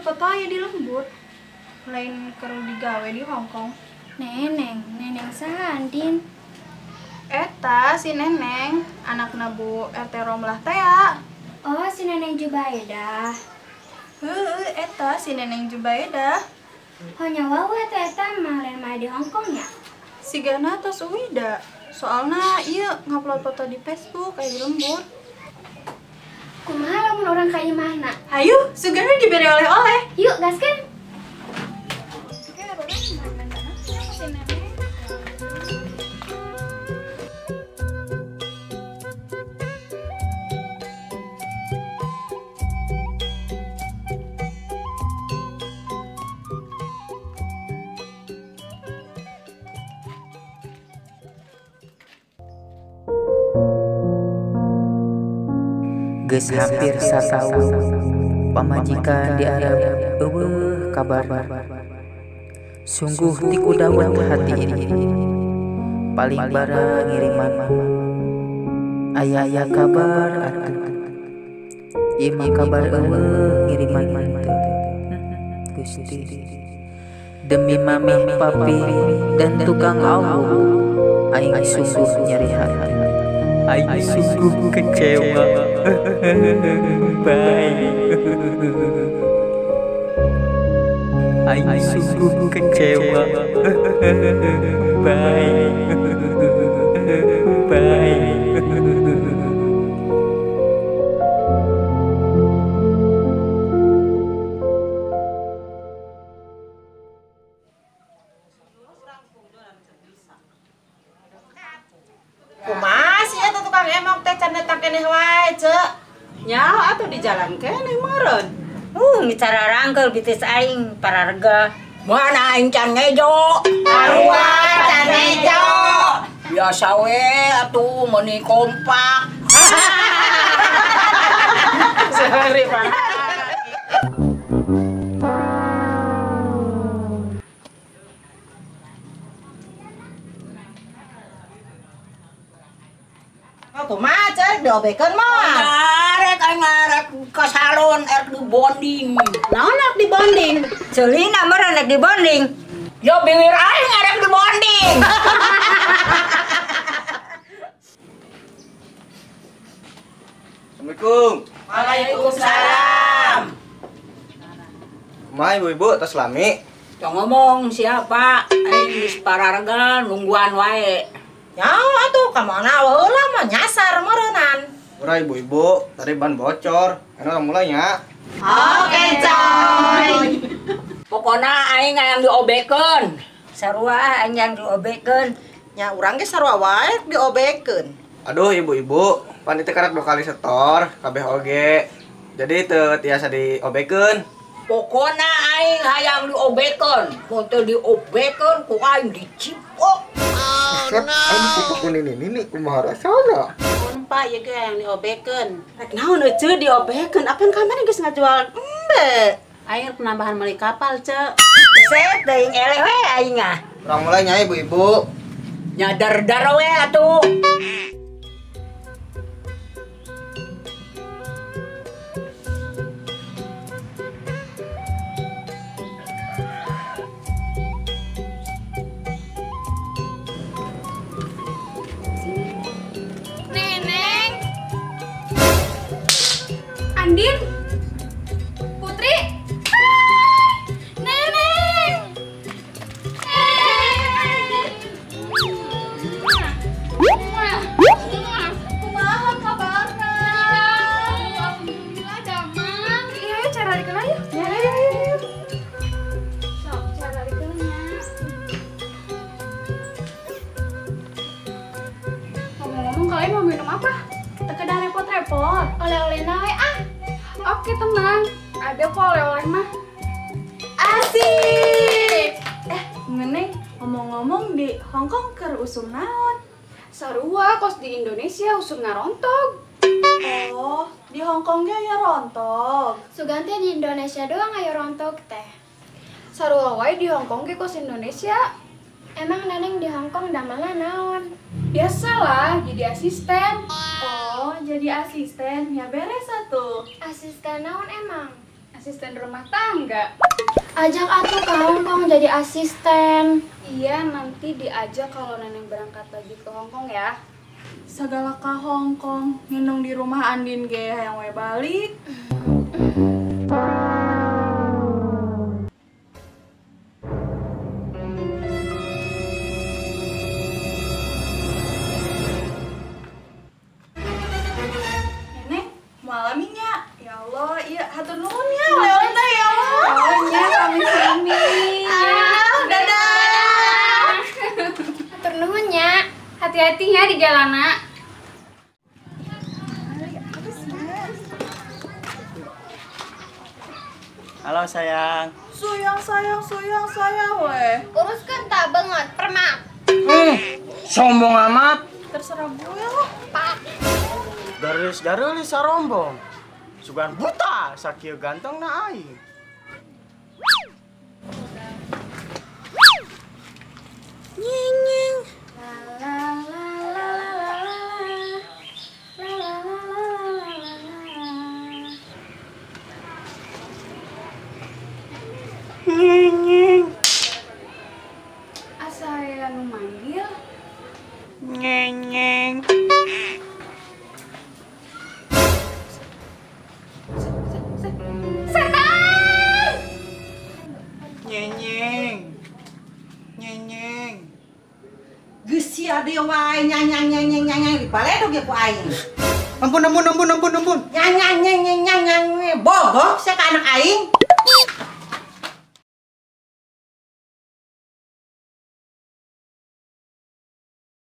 foto aya di lembur. Lain keur digawe di Hong Kong. Neneng, neneng saha Andin? Eta si Neneng, anakna Bu RT Romlah teh ya. Oh, si Neneng Jubaedah. Heueuh, eta si Neneng Jubaedah. Honya wae teh eta mah lain mah di Hong Kong ya. Sigana tos uida. Soalna ieu ngupload foto di Facebook aya di lembur. Kumaha lamun urang ka imahna? Hayu, sugana diberi oleh-oleh. Yuk, gaskeun. Oke, urang main-main si Neneng. Geus hampir sataun pamajikan di Arab eueuh kabarna. Sungguh tikudawet hati ini. Paling bara ngiriman aya-aya kabar atuh. Ieu mah kabar eueuh ngiriman teu. Gusti demi mami papi dan tukang awu aing sungguh nyeri hati. Aing sungguh kecewa. Bye. Aing sungguh kecewa. Bye. Bye. Kumaha sih eta tukang emok teh can datang keneh wae, Ceu. Nyaho atuh di jalan keneh meureun. Micara rangkel bitis aing pararega. Mana aing can ngejo. Sarua can ngejo. Biasa we atuh meuni kompak. Sehari Pak. Kumaha Ceu diobekeun mah? Arek aing arek ka salon erek dibonding. Naon arek dibonding? Ceulina meureun rek dibonding. Yo biwir aing arek dibonding. Assalamualaikum. Waalaikumsalam. Kumaha ibu-ibu tos lami? Tong ngomong siapa? Aing geus pararega nungguan wae. Nyaho atuh ka mana heula mah nyasar meureunnan. Ora ibu-ibu, tadi ban bocor. Anu urang mulai nya. Oke, coy. Pokona aing hayang diobekeun. Sarua aing hayang diobekeun. Nya urang ge sarua wae diobekeun. Aduh ibu-ibu, pan teh karak 2 kali setor, kabeh oge. Jadi teu tiasa diobekeun. Pokona aing hayang diobekeun. Mun teu diobekeun ku aing dicipok. Set, aing kupu nini nini kumaha rasana? Mun Pak ieu ge hayang diobekeun. Rek naon euceu diobekeun? Apan kamari geus ngajual embe. Aing penambahan meuli kapal, Ceu. Set teuing eleh we aing ah. Urang mulai nya ibu-ibu. Nya dar-dar we atuh. Andin, Putri, hai, Neneng, kumaha kabarna? Alhamdulillah damang. Iya, ayo cara dikenal yuk. Ya, ayo, ayo. Sok, cara dikenalnya. Ngomong-ngomong kalian mau minum apa? Tekedah repot-repot. Oleh-oleh nawe ah. Oke tenang, ada kok oleh-oleh mah. Asik. Neneng, ngomong-ngomong di Hong Kong keur usum naon? Sarua kos di Indonesia usum ngarontog. Oh, di Hong Kong ge aya rontok. Sugan teh di Indonesia doang aya rontok teh. Sarua wae di Hong Kong ge kos Indonesia. Emang Neneng di Hong Kong damelna naon? Biasalah, jadi asisten. Oh, jadi asisten. Ya beres atuh. Asisten naon emang? Asisten rumah tangga. Ajak atuh ke Hong Kong jadi asisten. Iya, nanti diajak kalau Neneng berangkat lagi ke Hong Kong ya. Segala ke Hong Kong, nginung di rumah Andin ge hayang we balik. Neneng, malaminya. Ya Allah, iya hatur nuhun ya, oleh-oleh teh ya Allah. Ya, sami-sami. Dadah. Hatur nuhun ya. Hati-hati ya di jalanan. Halo sayang. Suyang sayang, suyang sayang weh. Uruskan tak banget, permak. Sombong amat. Terserah gue loh. Pak. Garis-garis sarombong. Sugan buta, sakieu ganteng na aing. Nying nying. La la la la la la la. La la la la la la. Nying nying. Asa aya nu manggil. Nying nying. Setan! Nyenyeng. Nyenyeng. Geus sia deui wae nyanyang nyanyang nyanyang dipaledog ye ku aing. Ampun ampun ampun ampun ampun. Nyanyang nyanyang nyanyang bogoh sia ka anak aing.